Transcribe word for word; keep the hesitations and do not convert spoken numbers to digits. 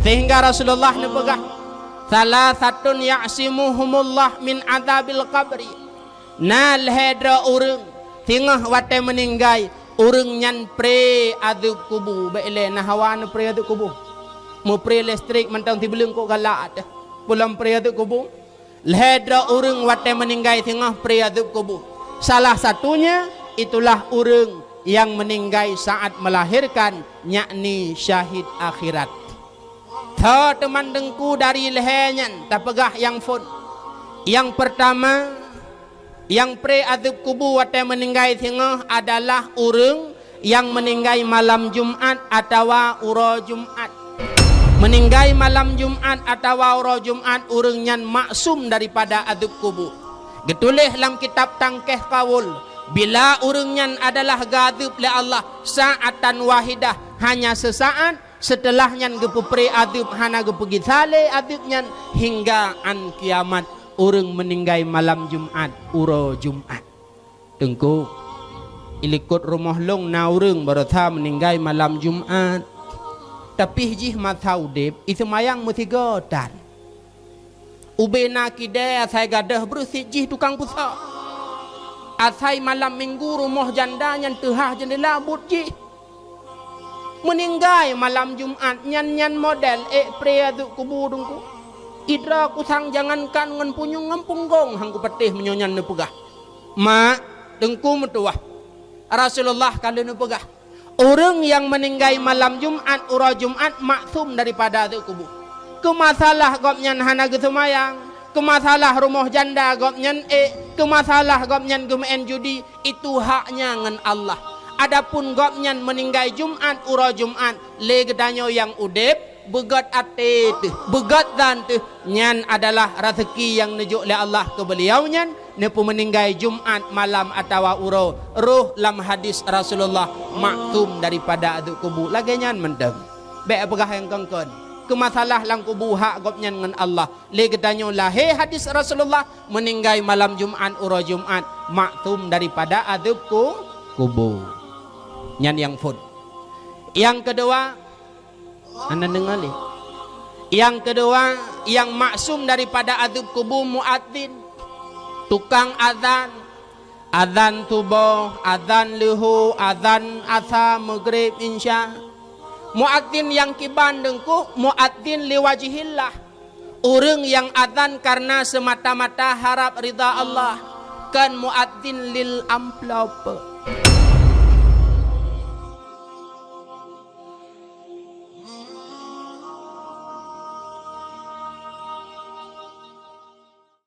Sehingga Rasulullah neupeugah, "Salasatun ya'simuhumullah min adzabil qabri." Na lhée droe ureuëng singoh watée meuninggai, ureuëng nyan pré azeueb kubu. Bék ilée na hawa neupré azeueb kubu. Meupré listrik mantong sibeuleueng kok galak teuh. Peulom pré azeueb kubu. Lhée droe ureuëng watée meuninggai singoh pré azeueb kubu. Salah satunya itulah ureuëng yang meninggai saat melahirkan, yakni syahid akhirat. Tho teuman deungku dari lhée nyan tapeugah nyang phon. Nyang peurtama, nyang pré azeueb kubu watée meuninggai singoh adalah ureuëng nyang meuninggai malam Jumat atawa uroe Jumat. Meuninggai malam Jumat atawa uroe Jumat, ureuëng nyan maksum daripada azeueb kubu. Geutuléh lam kitab Tangkeh Qaul, bila ureuëng nyan adalah geuazeueb lé Allah sa'atan wahidah, hanya seusaat, seuteulah nyan geupeupré azeueb hana geupeugisa lé azeueb nyan hingga án kiamat, ureuëng meuninggai malam Jumat, uroe Jumat. Teungku, ilikot rumoh lôn na ureuëng barosa meuninggai malam Jumat. Tapi jih masa udeb, iseumayang meusigoe tan. Ubé na kidée asai gadôh breusit jih tukang peusoe. Asai malam minggu rumoh janda nyan teuhah jeundela buet jih. Meuninggai malam Jumat nyan, nyan model ék pré azeueb kubu deungku. Idroe kusang jangankan ngon punyueng ngon punggong han kupatéh meunyoe nyan neupeugah. Mak, deungku meutuwah. Rasulullah ka lheueh neupeugah, ureuëng nyang meuninggai malam Jumat, uroe Jumat maksum daripada azeueb kubu. Keumasalah gobnyan hana geuseumayang, keumasalah rumoh janda gobnyan ék, keumasalah gobnyan geumeu'en judi, itu haknya ngon Allah. Adapun gobnyan meuninggai Jumat, uroe Jumat, lé geutanyoe nyang udeb, beugét até teuh, beugét zan teuh, nyan adalah raseuki nyang neujok lé Allah keu beuliau nyan, neupeumeuninggai Jumat malam atawa uroe, roh lam hadis Rasulullah maksum daripada azeueb kubu. Lagée nyan mantong. Bék peugah nyang kon-kon. Keumasalah lam kubu hak gobnyan ngon Allah. Lé geutanyoe lahé hadis Rasulullah, meuninggai malam Jumat, uroe Jumat, maksum daripada azeueb ku-, kubu. Nyan nyang phon. Nyang keudua, hana deungoe lé. Nyang keudua, nyang maksum daripada azeueb kubu muadzin, tukang azan. Azan suboh, azan leuhô, azan asa, meugreb, insya. Muadzin nyang kiban deungku, muadzin liwajhillah. Ureuëng nyang azan kareuna seumata-mata harab ridha Allah, kon muadzin lil amplop.